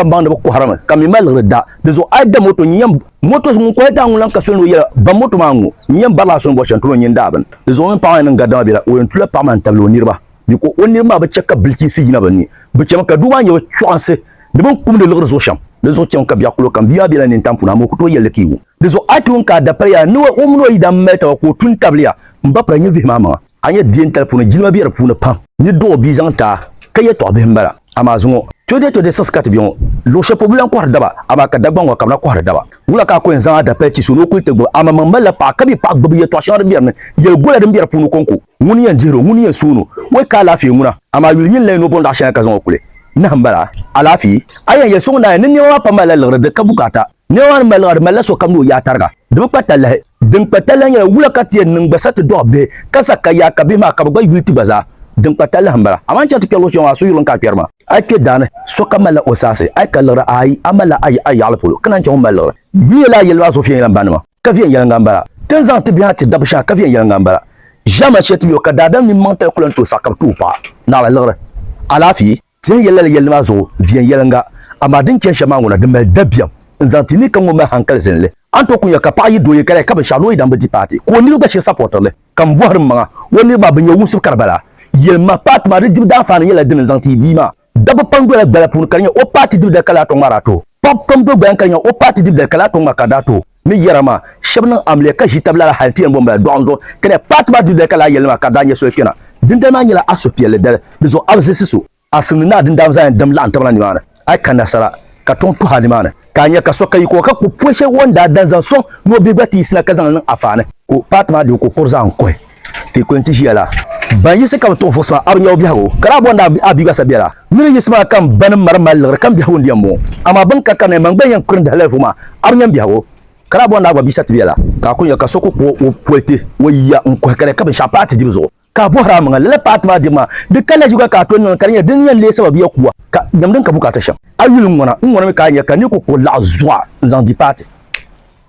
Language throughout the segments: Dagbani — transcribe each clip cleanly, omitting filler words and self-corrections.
Ka baŋ ni bɛ kɔhirimi ka mi mali liɣiri da. Di zuɣu a yi da moto nyin yɛn moto ŋun kɔhi daa ŋun lan ka soli ni o yɛla ba moto maa ŋ-ŋɔ nyin yɛn barila a soli ni bɔri shɛli n-ti o nyin daa bini. Di zuɣu o mini paɣa maa yɛn niŋ gadama bela o yɛn tula paɣa maa n-tabili o niriba biko o niriba maa bi chɛ ka bilichiinsi yina bɛ ni. Bɛ chɛmi ka doo maa nya bɛ chɔɣinsi ni bɛ ni kumdi liɣiri zuɣu shɛm. Di zuɣu chɛmi ka biɛɣu kulo kam bia maa bela nintam puuni amaa o ku tooi yɛli li ka yi wum. Di zuɣu a yi ti wum ka a dapali yaa ni o mini o yidana mali taba ka o tu n-tabili ya m-ba pira nyin vihi maa maŋa. A nya diɛntali puuni jilima be di puuni pam. Ni dɔɣi bia zaŋ ti a, ka yɛtɔɣ bihi m-bala. Amaa zuŋɔ, 2026 ka ti be ŋɔ, luɣ shɛli polo bɛ lan kɔhiri daba, amaa ka Dagbaŋ ŋɔ ka bɛ na kɔhiri daba. Wula ka a ku yɛn zaŋ a dapali ti so ni o kuli ti gbubi? Amaŋmaŋ malila paɣa, ka mi paɣa gbubi yɛtɔɣ shɛŋa din be di ni, yɛligola din be di puuni kɔŋko. Ŋuni yɛn dihiri o, ŋuni yɛn soon o? Wai ka alaafee ŋuna? Amaa yuli nyin lahi ni o bɔndaɣ shɛŋa ka zaŋ o kuli. Nahi m-bala, alaafee? A yɛn yɛli so ŋun daa yɛn ni nɛma maa pam malila liɣiri, di ka bukaata. Nɛma maa ni mali liɣiri, di malila sokam ni o yaa tariga. Di bi kpa talahi. Din kpa talahi nyɛla wula ka ti yɛn niŋ gba sa ti dɔɣi bihi ka sa ka yaa ka bihi maa ka bɛ gba yuli ti gba zaa. Din kpa talahi m-bala. Amaa n chaŋ ti kpɛri luɣ shɛli ŋɔ a suhuyurili n-ka a kpɛri maa. A yi kpe daa ni, sokam malila o saasi. A yi ka liɣiri ayi, a malila a yaɣili polo ka naan chaŋ o ni mali liɣiri. Yuli lala yɛlli maa zuɣu viɛnyɛla m-ba nima, ka viɛnyɛliŋga m-bala. Ti ni zaŋ ti bihi ti dabba shɛŋa ka viɛnyɛliŋga m-bala. Ʒiɛmani shɛli ti be o ka daadam mini maŋtali ku lan tooi saɣi ka bɛ ti o paɣa naɣila liɣiri. Alaafee. Ti yɛn yɛli lala yɛlli maa zuɣu viɛnyɛliŋga, amaa din chani shɛm maa ŋuna di mali dabiɛm n-zaŋ ti ni ka ŋun mali hankali zinli. A ni tooi kunya ka paɣa yi doo ye ka lahi ka binshɛɣu ni o yi daŋ bi di paati, ka o niriba gba shiri sapɔtiri li. Ka m bɔhiri m maŋa, o niriba maa bɛ nya wumsibu ka di bala? Yɛlim ma, paati maa di dibu daanfaani nyɛla dini n-zaŋ ti yi bia maa? Dabba pam dola gbala puuni ka di nyɛ o paati dibu dali ka lahi tɔŋ maa daa tuhi. Paɣaba pam do gbala ka di nyɛ o paati dibu dali ka lahi tɔŋ maa ka di daa tuhi. Ni yɛra maa, shɛba niŋ amiliya ka ʒi tab lala hali nti yɛn bo m-bala dɔɣim zuɣu ka di nyɛ paati maa dibu dali ka lahi yɛli maa ka di daa nyɛ soli kpɛna. Dindali maa nyɛla a suhupiɛlli dali, di zuɣu a bi zilisi so. A simdi ni a dindam zaa yɛn dim laɣim tab la nimaani. A yi ka nasara, ka tɔŋ tuhi a nimaani, ka a nya ka so ka yiko ka kpuɣi pol shɛli o ni daa dan zaŋ sɔŋ ni o bihi gba ti yiɣisina ka zaŋ li niŋ afaani. Ka o paati maa dibu ka o kuri zaŋ n-kɔhi ka yi kuli nti ʒiya la. Ban yiɣisi ka bɛ tuɣi vuɣisi maa, a bi nya o biɛhigu, ka daa bɔri ni a bia gba sa bela. Nir yiɣisi maa ka m ba ni m ma di mali liɣiri ka m biɛhigu n-di yɛn bɔŋɔ. Amaa bɛn ka kanna man gba yɛn kuri n-dahi lala vuɣu maa, a bi nya m biɛhigu, ka daa bɔri ni a gba bia sa ti bela. Ka a ku nya ka so ku kpuɣi o politi o yiya n-kɔhi ka di ka binshɛɣu paati dibu zuɣu. Ka a bɔhiri a maŋa, lala paati maa dibu maa, di ka lahiʒibu ka a tooi niŋ li ka di nyɛ din yɛn leei sababiya kuwa ka nyam din ka bukaata shɛm. A yuli n-ŋɔna, n-ŋɔna mi ka a nya ka ni ku kpuɣi laɣ zuɣa n-zaŋ di paati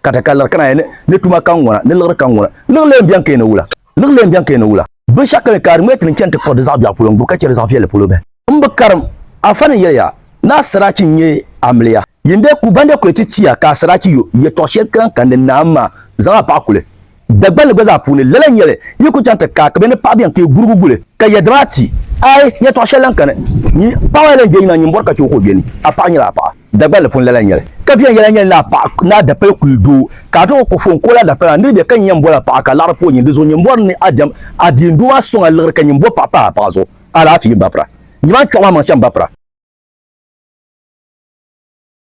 ka ti ka liɣiri ka naan yɛli ni tuma ka n-ŋɔna, ni liɣiri ka n-ŋɔna. Liɣiri lee m-beni ka yi ni wula? Liɣiri lee m-beni ka yi ni wula? Binshɛɣu kani ka a di ŋmɛ ti ni chani ti kpuɣi di zaɣ biɛɣu polo n-gbubi ka chɛ di zaɣ viɛlli polo bahi. M bi karim, afa ni yɛli ya ni asiraachi n-nyɛ amiliya. Yin dee ku ban dee ku ti ti ya ka asiraachi yo yɛtɔɣ shɛli kaŋ ka ni naam maa zaŋ a paɣa kuli. Dagbanli gba zaa puuni lala n-nyɛ li, yi ku chaŋ ti kaai ka bɛ ni paɣi bɛn ka yi gurigu guli, ka yɛdima a ti, Aai, yɛtɔɣ shɛli lan kani, nyin paɣ maa lan gbe yiŋa, nyin bɔri ka chɛ o ka o gbe ni, a paɣa nyɛla a paɣa. Dagbanli puuni lala n-nyɛ li. Ka viɛnyɛla nyɛli ni a paɣa ni a dapali kuli doo, ka a ti o ku fo n-ku o la dapali maa, niriba ka nyin yɛn bɔla paɣa ka laɣiri pooi nyin, di zuɣu nyin bɔri ni a diɛm a deendoo maa sɔŋ a liɣiri ka nyin bo paɣa pahi a paɣa zuɣu. Alaafee m-bapira. Nyima n-chɔɣu maa maŋ shɛm bapira.